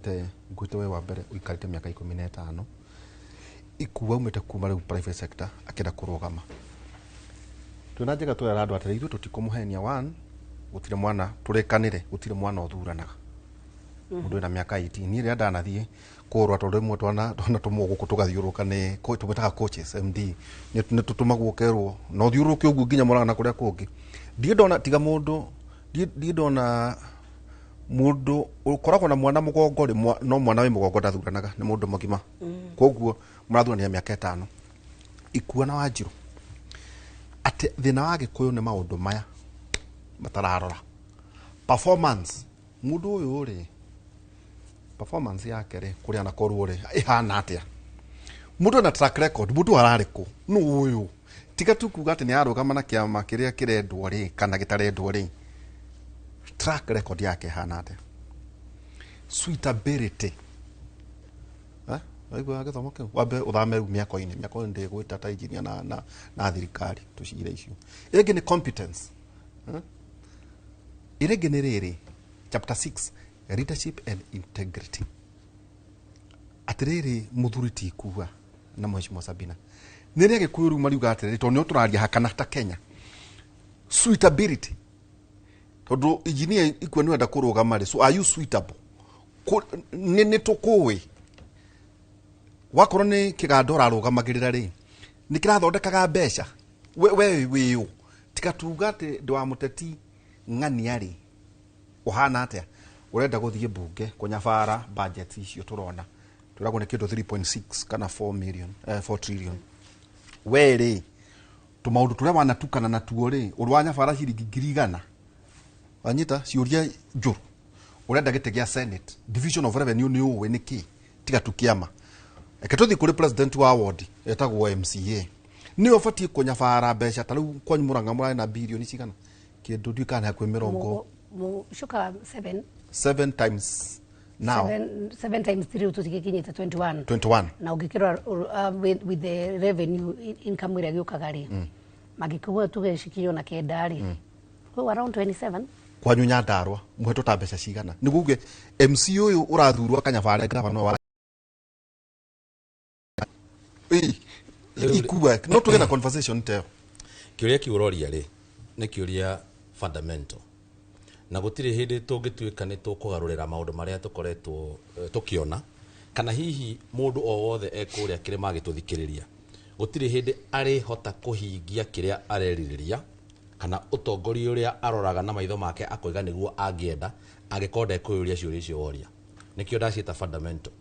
Ngwĩte we wa mbere ũikarĩte mĩaka 15 Ikua umĩte kuma rĩu private sector akĩenda kũrũgama. Twĩna njega twĩra andũ atĩrĩ, ithuĩ tũtikũmũhenia. One, gũtirĩ mwana tũrĩkanĩre, gũtirĩ mwana ũthuranaga mũndũ wĩna mĩaka 18. Niĩ rĩrĩa ndanathiĩ kũrwa, tondũ rĩmwe twanatũmwo gũkũ tũgathiũrũrũka nĩ tũmĩtaga coaches MD, nĩ tũtũmagwo ũkerwo na ũthiũrũrũke ũguo nginya Mũrang'a na kũrĩa kũngĩ. Ndirĩ ndona tiga mũndũ, ndirĩ ndona mũndũ ũkoragwo na mwana mũgongo rĩ, no mwana wĩ mũgongo ndathuranaga, nĩ mũndũ mũgima. Koguo mũrathurania mĩaka 5. Ikua na Wanjirũ, atĩ thĩna wa Gĩkũyũ nĩ maũndũ maya matararora performance. Mũndũ ũyũ rĩ, performance yake rĩ, kũrĩa anakorwo rĩ, ĩhana atĩa? Mũndũ ena track record, mũndũ ararĩ kũ, nũ ũyũ? Tiga tu kuga atĩ nĩ arũgama na kĩama kĩrĩa kĩrendwo rĩ kana gĩtarendwo rĩ, track record yake ĩhana atĩa? Suitability. Eh, waigua gĩthomo kĩu? Wambe ũthame rĩu mĩako-inĩ, mĩako-inĩ ndĩgwĩta ta engineer na thirikari tũcire icio. Ĩngĩ nĩ competence. Eh? Ĩrĩa ĩngĩ nĩ rĩrĩ, chapter 6, leadership and integrity. Atĩrĩrĩ, mũthuri ti Ikua na mheshimiwa Sabina, nĩ rĩa Gĩkũyũ rĩu mariuga atĩrĩrĩ, tondũ nĩo tũraria hakana ta Kenya, suitability, tondũ engineer Ikua nĩ wenda kũrũgama rĩ, so are you suitable? Nĩ tũkũĩ wakorwo nĩ kĩganda ũrarũgamagĩrĩra rĩ, nĩ kĩrathondekaga mbeca? We wĩũ? Tiga tuga atĩ ndĩ wa mũteti ng'ania rĩ, ũhana atĩa? Ũrenda gũthiĩ mbunge kũnyabara budget icio tũrona tũragwo nĩ kĩndũ 3.6 kana 4 million, 4 trillion. We rĩ, tũmaũndũ tũrĩa wanatukana natuo rĩ, ũrĩ wanyabara ciringi 100,000? Wanyita ciũria njũru. Ũrenda gĩtĩ gĩa Senate, division of revenue nĩ ũĩ nĩ kĩ? Tiga tu kĩama. Reke tũthiĩ kũrĩ president wa ward etagwo MCA, nĩwe ũbatiĩ kũnyabara mbeca. Ta rĩu kwanyu Mũrang'a mũrarĩ na birioni cigana kĩndũ? Ndiũĩ kana nĩ hakuhĩ mĩrongo Cuka 7. 7 times now. 7 times 3 tũtigĩkinyĩte 21. 21. Na ũngĩkĩrora with the revenue income ĩrĩa gĩũkaga rĩ, mangĩkĩgũa tuge cikinyo na kenda rĩ, so around 27. Kwanyu Nyandarua mũhetwo ta mbeca cigana nĩguo uge MC ũyũ ũrathurwo akanyabare gavana wa Ĩ, Ikua no tũgĩe na conversation ta ĩyo? Kĩũria kĩu ũroria rĩ, nĩ kĩũria fundamental, na gũtirĩ hĩndĩ tũngĩtuĩka nĩ tũkũgarũrĩra maũndũ marĩa tũkoretwo tũkĩona, kana hihi mũndũ o wothe ekũrĩa kĩrĩma agĩtũthikĩrĩria, gũtirĩ hĩndĩ arĩhota kũhingia kĩrĩa arerirĩria kana ũtongoria ũrĩa aroraga na maitho make akoiga nĩguo angĩenda, angĩkorwo ndekwĩyũria ciũria icio woria. Nĩkĩo ndaciĩta fundamental.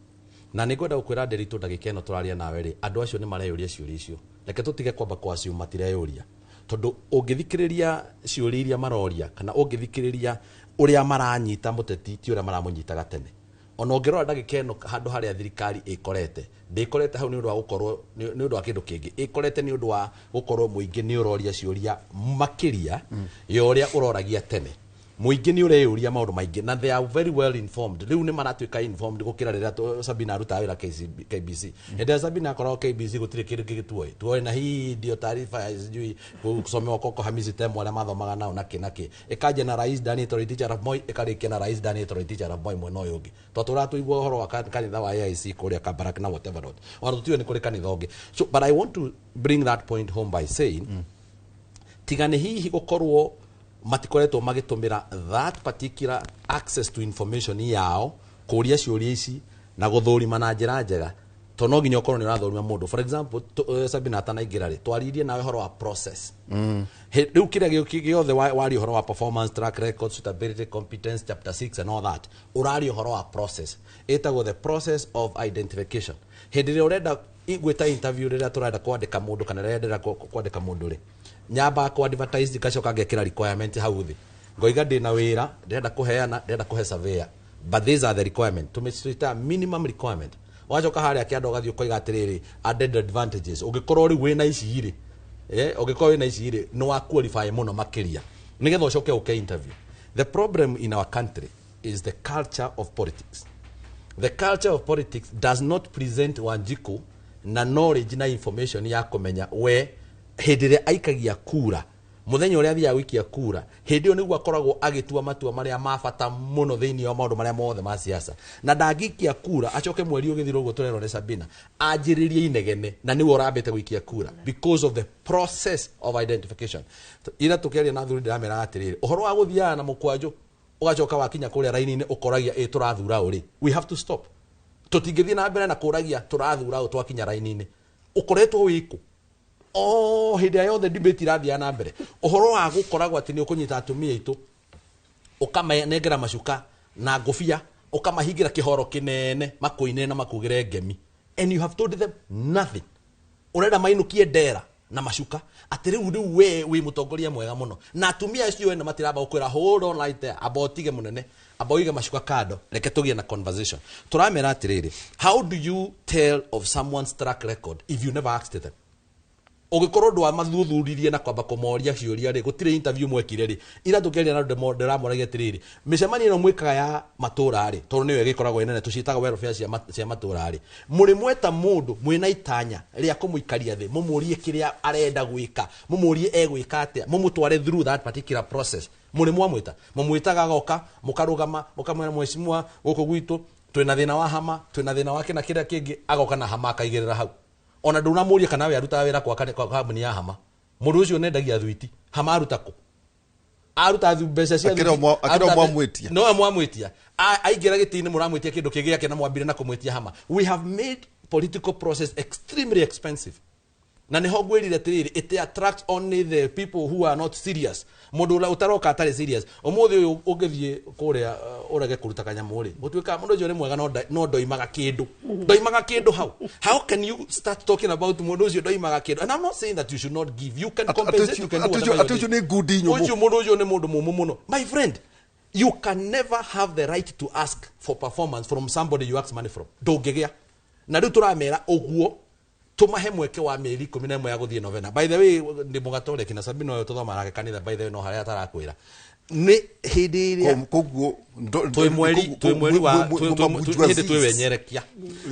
Na nĩ ngwenda gũkwĩra, Ndĩritũ, ndagĩka ĩno tũraria nawe rĩ, andũ acio nĩ mareyũria ciũria icio. Reke tũtige kwamba kũ assume matireyũria, tondũ ũngĩthikĩrĩria ciũria iria maroria kana ũngĩthikĩrĩria ũrĩa maranyita mũteti, ti ũrĩa maramũnyitaga tene. Ona ũngĩrora ndagĩka ĩno handũ harĩa thirikari ĩkorete, ndĩkorete hau nĩ ũndũ wa gũkorwo nĩ ũndũ wa kĩndũ kĩngĩ, ĩkorete nĩ ũndũ wa gũkorwo mũingĩ nĩ ũroria ciũria makĩria ya ũrĩa ũroragia tene. Mũingĩ nĩ ũreyũria maũndũ maingĩ na they are very well informed. Rĩu nĩ maratuĩka informed gũkĩra rĩrĩa Sabina arutaga wĩra KCB, KBC. Hĩndĩ ĩrĩa Sabina akoragwo KBC, gũtirĩ kĩndũ kĩngĩ tuoĩ, tuoĩ na hii ndio taarifa ya sijui kusomewa koko Hamisi Temo arĩa mathomaga nao nakĩ nakĩ, ĩkanjia na Rais Daniel Toroitich arap Moi, ĩkarĩkia na Rais Daniel Toroitich arap Moi mwena ũyũ ũngĩ. Twatũraga tũigua ũhoro wa kanitha wa AIC kũrĩa Kabarak na whatever not, ona tũtiũĩ nĩ kũrĩ kanitha ũngĩ. So but I want to bring that point home by saying, tiga nĩ hihi gũkorwo matikoretwo magĩtũmĩra that particular access to information yao kũria ciũria ici na gũthũrima na njĩra njega, to no nginya ũkorwo nĩ ũrathũrima mũndũ. For example, Sabina atanaingĩra rĩ, twaririe nawe ũhoro wa process. Rĩu kĩrĩa gĩothe waria ũhoro wa performance, track record, suitability, competence, chapter 6 and all that, ũraria ũhoro wa process ĩtagwo the process of identification. Hĩndĩ ĩrĩa ũrenda gwĩta interview, rĩrĩa tũrenda kwandĩka mũndũ kana rĩrĩa ndĩrenda kwandĩka mũndũ rĩ, nyambaga ku advertise, ngacoka ngekĩra requirement hau thĩ, ngoiga ndĩna wĩra ndĩrenda kũheana, ndĩrenda kũhe surveyor, but these are the requirement, tũmĩcitaga minimum requirement. Wacoka harĩa kĩanda ũgathiĩ ũkoiga atĩrĩrĩ, added advantages, ũngĩkorwo rĩu wĩna ici rĩ, ũngĩkorwo wĩna ici rĩ, nĩ wa qualify mũno makĩria, nĩgetha ũcoke ũke interview. The problem in our country is the culture of politics. The culture of politics does not present Wanjiku na knowledge na information ya kũmenya we hĩndĩ ĩrĩa aikagia kura. Muthenya uria athiaga gũikia kura, hĩndĩ ĩyo nĩguo akoragwo agĩtua matua marĩa ma bata mũno thĩinĩ wa maũndũ marĩa mothe ma siasa. Na ndangĩikia kura acoke mweri ũgĩthira ũguo tũrerwo nĩ Sabina anjĩrĩrie inegene, na nĩwe ũrambĩte gũikia kura because of the process of identification. Ira tũkĩaria na athuri ndĩrameraga atĩrĩrĩ, ũhoro wa gũthiaga na mũkwanjũ ũgacoka wakinya kũrĩa raini-inĩ ũkoragia ĩ tũrathura ũrĩ, we have to stop. Tũtingĩthiĩ na mbere na kũragia tũrathura ũ twakinya raini-inĩ. Ũkoretwo wĩkũ o hĩndĩ ĩrĩa yothe debate irathiaga na mbere? Ũhoro wa gũkoragwo atĩ nĩ ũkũnyita atumia aitũ ũkamanengera macuka na ngũbia, ũkamahingĩra kĩhoro kĩnene makũinĩre na makugĩre ngemi, and you have told them nothing. Ũrenda mainũkie ndera na macuka atĩ rĩu we wĩ mũtongoria mwega mũno, na atumia acio ene matiramba gũkwĩra hold on right there, amba ũtige mũnene, amba ũige macuka kando, reke tũgĩe na conversation. Tũramera atĩrĩrĩ, how do you tell of someone's track record if you never asked them? Ũgĩkorwo ndwamathuthuririe na kwamba kũmoria ciũria rĩ, gũtirĩ interview mwekire rĩ. Ira tũkĩaria na andũ ndĩramoragia atĩrĩrĩ, mĩcemanio ĩno mwĩkaga ya matũra rĩ, tondũ nĩyo ĩgĩkoragwo ĩnene, tũciĩtaga welfare cia matũra rĩ, mũrĩ mweta mũndũ mwĩna itanya rĩa kũmũikaria thĩ, mũmũrie kĩrĩa arenda gwĩka, mũmũrie egwĩka atĩa, mũmũtware through that particular process? Mũrĩ mwamwĩta? Mũmwĩtaga agoka, mũkarũgama, mũkamwĩra mheshimiwa, gũkũ gwitũ twĩna thĩna wa hama, twĩna thĩna wa kĩna kĩrĩa kĩngĩ, agoka na hama akaigĩrĩra hau. Ona ndũnamũria kana we arutaga wĩra kwa kambuni ya hama. Mũndũ ũcio nendagia thwiti, hama aruta kũ? Aruta mbeca cia Akĩrĩ o thwiti, akĩrĩ o aruta mwamwĩtia. No mwamwĩtia. Aingĩra gĩtĩ-inĩ mũramwĩtia kĩndũ kĩngĩ gĩake na mwambire na kũmwĩtia hama. We have made political process extremely expensive. Na nĩho ngwĩrire atĩrĩrĩ, it attracts only the people who are not serious. Mũndũ ũrĩa ũtaroka atarĩ serious. Ũmũthĩ ũyũ ũngĩthiĩ kũrĩa ũrege kũruta kanyamũ rĩ, gũtuĩka mũndũ ũcio nĩ mwega, no ndoimaga kĩndũ. Ndoimaga kĩndũ hau. How can you start talking about mũndũ ũcio ndoimaga kĩndũ? And I'm not saying that you should not give. You can compensate, you can do whatever you Atĩ ũcio do. nĩ ngundi nyũmũ. Ũcio mũndũ ũcio nĩ mũndũ mũmũ mũno. My friend, you can never have the right to ask for performance from somebody you ask money from. Ndũngĩgĩa. Na rĩu tũramera ũguo tumahe mweke wa mĩeri 11 ya gũthiĩ novena. By the way, ndĩ mũgatoreki na Sabina ũyũ tũthomaga nake kanitha, by the way, no harĩa atarakwĩra nĩ hĩndĩ ĩrĩa Koguo twĩ mweri, twĩ mweri wa hĩndĩ twĩ wenyerekia,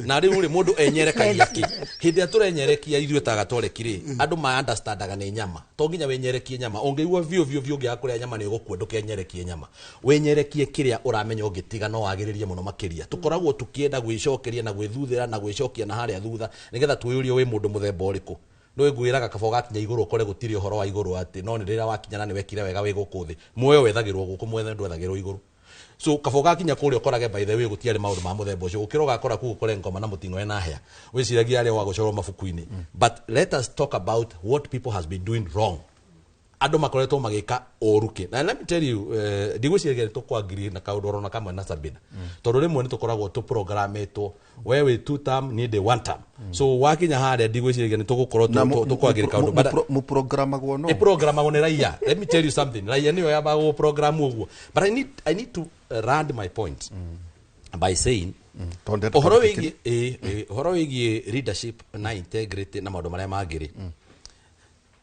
na rĩu rĩ mũndũ enyerekagia kĩ? Hĩndĩ ĩrĩa tũrenyerekia ithuĩ ta gatoreki rĩ, andũ ma understandaga nĩ nyama. To nginya wenyerekie nyama ũngĩigua biũ biũ biũ ũngĩaga kũrĩa nyama nĩ ũgũkua, ndũkenyerekie nyama, wenyerekie kĩrĩa ũramenya ũngĩtiga no wagĩrĩrie mũno makĩria. Tũkoragwo tũkĩenda gwĩcokeria na gwĩthuthĩra na gwĩcokia na harĩa thutha nĩgetha twĩyũrie wĩ mũndũ mũthemba ũrĩkũ. Nĩ ngwĩraga kaba ũgakinya igũrũ ũkore gũtirĩ ũhoro wa igũrũ, atĩ no nĩ rĩrĩa wakinya na nĩ wekire wega wĩ gũkũ thĩ. Muoyo wethagĩrwo gũkũ, mwethe ndwethagĩrwo igũrũ. So kaba ũgakinya kũrĩa ũkorage by the way gũtiarĩ maũndũ ma mũthemba ũcio, gũkĩra ũgakora kũu ũkore ngoma na mũting'oe na hĩa, wĩciragia arĩa wa gũcorwo mabuku-inĩ. But let us talk about what people has been doing wrong. Andũ makoretwo magĩka ũru kĩ? Na let me tell you, ndigwĩciragia nĩ tũkwangiri na kaũndũ orona kamwe na Sabina, tondũ rĩmwe nĩ tũkoragwo tũprogrametwo, we wĩ two term, niĩ ndĩ one term. So wakinya harĩa ndigwĩciragia nĩ tũgũkorwo tũkwangiri kaũndũ. But Mũprogramagwo no ĩprogramagwo nĩ raia. Let me tell you something, raia nĩyo yambaga gũprogram ũguo. But I need to land my point by saying Tondũ ndĩrenda ũhoro kwandĩka. wĩgiĩ ũhoro wĩgiĩ leadership na integrity na maũndũ marĩa mangĩ rĩ,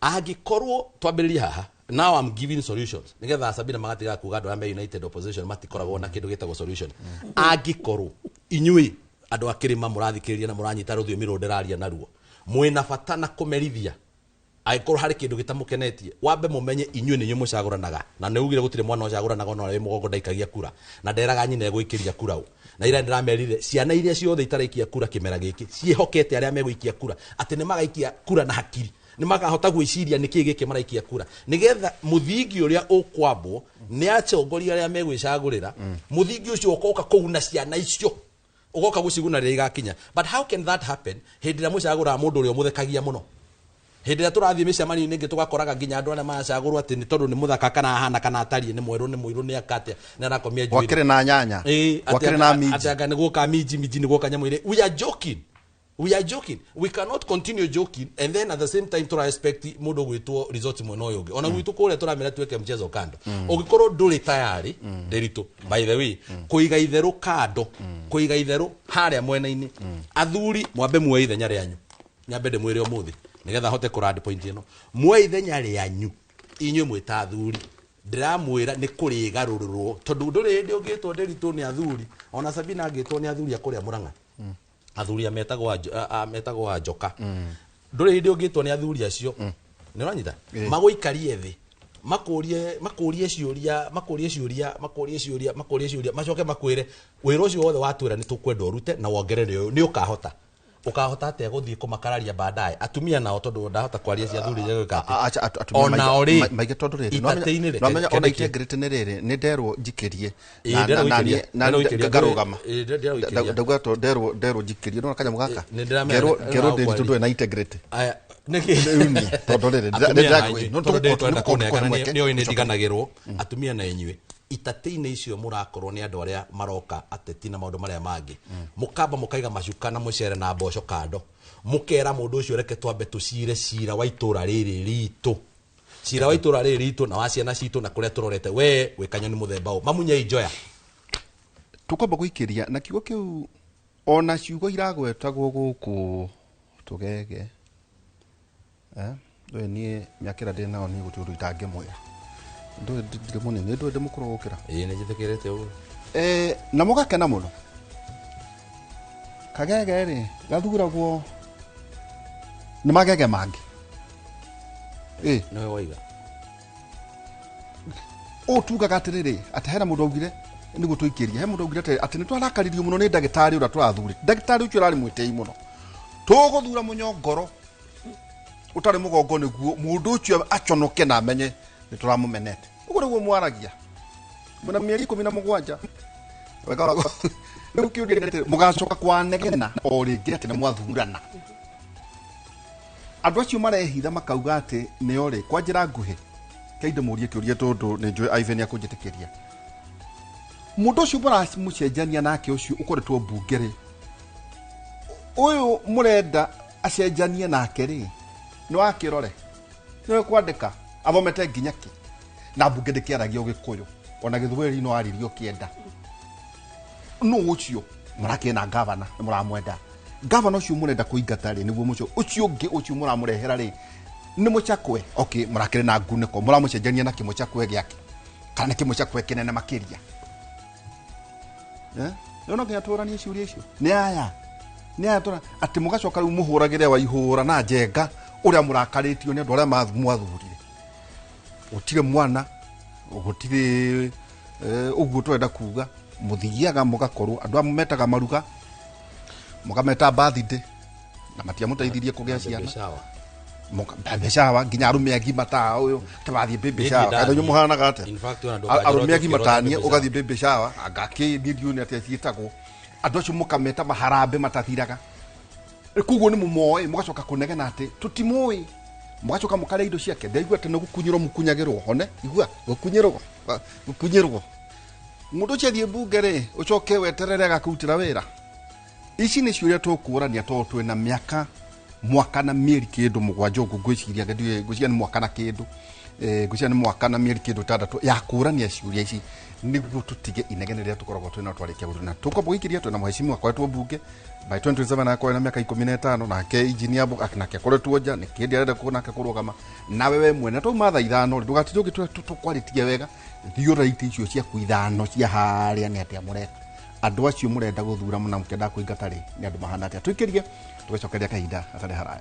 angĩkorwo twambĩrĩrie haha, now I'm giving solutions nigetha Sabina magatiga kuga andũ arĩa me united opposition matikoragwo na kĩndũ gĩtagwo solution. Angĩkorwo inyuĩ andũ a kĩrĩma mũrathikĩrĩria na mũranyita rũthiomi rũrũ ndĩraria naruo, mwĩna bata na kũmerithia, angĩkorwo harĩ kĩndũ gĩtamũkenetie, wambe mũmenye inyuĩ nĩ inyuĩ mũcagũranaga. Na nĩ ugire gũtirĩ mwana ũcagũranaga ona ũrĩa wĩ mũgongo ndaikagia kura, na nderaga nyina egũikĩria kura ũ. Na ira ndĩramerire ciana iria ciothe itaraikia kura kĩmera gĩkĩ ciĩhokete arĩa megũikia kura atĩ nĩ magaikia kura na hakiri, nĩ makahota gwĩciria nĩkĩ gĩkĩ maraikia kura, nĩgetha mũthingi ũrĩa ũkwambwo nĩ atongoria arĩa megwĩcagũrĩra, mũthingi ũcio ũkoka kũguna ciana icio, ũgoka gũciguna rĩrĩa igakinya. But how can that happen hĩndĩ ĩrĩa mũcagũraga mũndũ ũrĩa ũmũthekagia mũno? Hĩndĩ ĩrĩa tũrathiĩ mĩcemanio-inĩ ĩngĩ tũgakoraga nginya andũ arĩa maracagũrwo atĩ nĩ tondũ nĩ mũthaka kana ahana kana atariĩ, nĩ mwerũ, nĩ mũirũ, nĩ aka atĩa, nĩ arakomia njuĩrĩ. Gwakĩrĩ na nyanya. Gwakĩrĩ na minji. Atĩ anga nĩ gũka minji, minji nĩ gũka nyamũ ĩrĩ. We are joking, we are joking. We cannot continue joking and then at the same time tura expect mũndũ gwĩtwo resort mwena ũyũ ũngĩ. Ona gwitũ kũrĩa tũramera tuweke mchezo kando. Ũngĩkorwo ndũrĩ tayari, ndĩritũ, by the way, kũiga itherũ kando, kũiga itherũ harĩa mwena-inĩ, athuri mwambe muoe ithenya rĩanyu. Nyambe ndĩmwĩre ũmũthĩ nĩgetha hote kũrand point ĩno. Muoe ithenya rĩanyu inyuĩ mwĩ ta athuri. Ndĩramwĩra nĩ kũrĩgarũrũrwo, tondũ ndũrĩ hĩndĩ ũngĩtwo ndĩritũ nĩ athuri. Ona Sabina angĩtwo nĩ athuri a kũrĩa Mũrang'a, athuri a metagwo a metagwo a njoka, ndũrĩ hĩndĩ ũngĩtwo nĩ athuri acio. Nĩ ũranyita? Magũikarie thĩ. Makũrie makũrie ciũria, makũrie ciũria, makũrie ciũria, makũrie ciũria, macoke makwĩre wĩra ũcio wothe watwĩra nĩ tũkwenda ũrute na wongerere ũyũ, nĩ ũkahota. Ũkahota atĩa gũthiĩ kũmakararia baadaye? Atumia nao, tondũ ndahota kwaria cia athuri gwĩka atĩ Atumia Onao rĩ, maige tondũ rĩrĩ itatĩ-inĩ rĩ, nwamenya ona kende- integrity nĩ rĩrĩ nĩ nderwo njikĩrie. Ĩĩ, Na- nderwo na- ũikĩrie. na Nderwo ũikĩrie. ngarũgama. Ĩĩ, nderwo ũikĩrie. Ndauga to nderwo njikĩrie no kanyamũ gaka. Ĩĩ, nĩ ndĩramenya Ngerwo nĩ- ngerwo nĩ ndĩritũ wakwaria. ndũrĩ na integrity. Aya, nĩkĩ? Rĩu niĩ, tondũ rĩrĩ, Atumia ndĩra- na inyuĩ, no tondũ tũgũkorwo- ndĩtwenda tũgũkorwo kũnengana, mweke. nĩ ũĩ nĩ ndiganagĩrwo. Atumia na inyuĩ itatĩ-inĩ icio mũrakorwo nĩ andũ arĩa maroka ateti na maũndũ marĩa mangĩ, mũkamba mũkaiga macuka na mũcere na mboco kando, mũkera mũndũ ũcio reke twambe tũcire cira wa itũra rĩrĩ ritũ, cira wa itũra rĩrĩ ritũ na wa ciana citũ na kũrĩa tũrorete, we wĩ kanyoni mũthemba ũũ, mamunye njoya. Tũkwamba gũikĩria na kiugo kĩu, ona ciugo iragwetagwo gũkũ tũgege. Ndũĩ niĩ mĩaka ĩrĩa ndĩ nayo niĩ gũtirĩ ũndũ itangĩmwĩra. Ndũĩ ndirĩ mũnini, ndũĩ ndĩ mũkũrũ gũkĩra. Ĩĩ, nĩ njĩtĩkĩrĩte ũguo. Na mũgakena mũno. Kagege rĩ gathuragwo nĩ magege mangĩ. Nĩwe waiga. Ũũ tugaga atĩrĩrĩ, atĩ hena mũndũ augire nĩguo tũikĩrie, he mũndũ augire atĩ atĩ nĩ twarakaririo mũno nĩ ndagĩtarĩ ũrĩa tũrathurire. Ndagĩtarĩ ũcio ũrarĩ mwĩtĩi mũno, tũgũthura mũnyongoro ũtarĩ mũgongo nĩguo mũndũ ũcio aconoke na amenye nĩ tũramũmenete. Ũguo nĩguo mwaragia mwĩna mĩeri 17. Wega rĩu kĩũria nĩ atĩ mũgacoka kwanegena o rĩngĩ atĩ nĩ mwathurana. Andũ acio marehitha makauga atĩ nĩo rĩ, kwa njĩra nguhĩ kei ndĩmũrie kĩũria tondũ nĩ njũĩ Ivan akũnjĩtĩkĩria. Mũndũ ũcio mũramũcenjania nake ũcio ũkoretwo mbunge rĩ, ũyũ mũrenda acenjanie nake rĩ, nĩ wakĩrore nĩwe kwandĩka athomete nginya kĩ, na mbunge ndĩkĩaragia ũgĩkũyũ ona gĩthweri no aririo kĩenda. Nũ ũcio mũrakĩrĩ na gavana nĩ mũramwenda? Gavana ũcio mũrenda kũingata rĩ, nĩguo mũcio ũcio ũngĩ ũcio mũramũrehera rĩ nĩ mũcakwe. Okay, mũrakĩrĩ na ngunĩko, mũramũcenjania na kĩmũcakwe gĩake kana nĩ kĩmũcakwe kĩnene makĩria? Eh? Rĩu no nginya tũranie ciũria icio. Nĩ aya nĩ aya tũra atĩ mũgacoka rĩu mũhũragĩre wa ihũra na njenga ũrĩa mũrakarĩtio nĩ andũ arĩa mwathurire. Gũtirĩ mwana, gũtirĩ ũguo tũrenda kuga, mũthiaga mũgakorwo andũ amwe metaga maruga, mũkameta birthday na matiamũteithirie kũgĩa ciana. Shower. Baby shower nginya arũme agima ta ũyũ tabathiĩ baby Niĩ shower ndathiĩ. kana inyuĩ mũhanaga atĩa? In fact, ona ndũkanjĩra Arũme agima ũkĩrora ta niĩ baby shower. ũgathiĩ baby shower anga kĩ niĩ ndiũĩ nĩ atĩa ciĩtagwo. Andũ acio mũkameta maharambe matathiraga, koguo nĩ mũmoĩ, mũgacoka kũnegena atĩ tũtimũĩ, mũgacoka mũkarĩa indo ciake. Ndaigua atĩ nĩ gũkunyĩrwo mũkunyagĩrwo, hone igua gũkunyĩrwo, gũkunyĩrwo. Mũndũ ũcio athiĩ mbunge rĩ, ũcoke weterere agakũrutĩra wĩra. Ici nĩ ciũria tũkũrania tondũ twĩna mĩaka mwaka na mĩeri kĩndũ 7 ũguo ngwĩciria, ndiũĩ, ngwĩciria nĩ mwaka na kĩndũ, ngwĩciria nĩ mwaka na mĩeri kĩndũ 6 ya kũrania ciũria ici nĩguo tũtige inegene rĩrĩa tũkoragwo twĩna twarĩkia gũthurana. Tũkwamba gũikĩria twĩna mũhecimiwa akoretwo mbunge by 2027 akorwo na mĩaka 15, nake engineer nake akoretwo nja nĩ kĩndĩ arenda nake kũrũgama. Nawe we mwene twauma thaa 5 rĩ, ndũgatinde ũgĩtwĩra tũkwarĩtie wega, thiĩ ũrore itĩ icio ciaku 5 cia harĩa nĩ atĩa mũreka. Andũ acio mũrenda gũthura na mũkĩenda kũingata rĩ, nĩ andũ mahana atĩa? Tũikĩrie tũgĩcokeria kahinda gatarĩ haraya.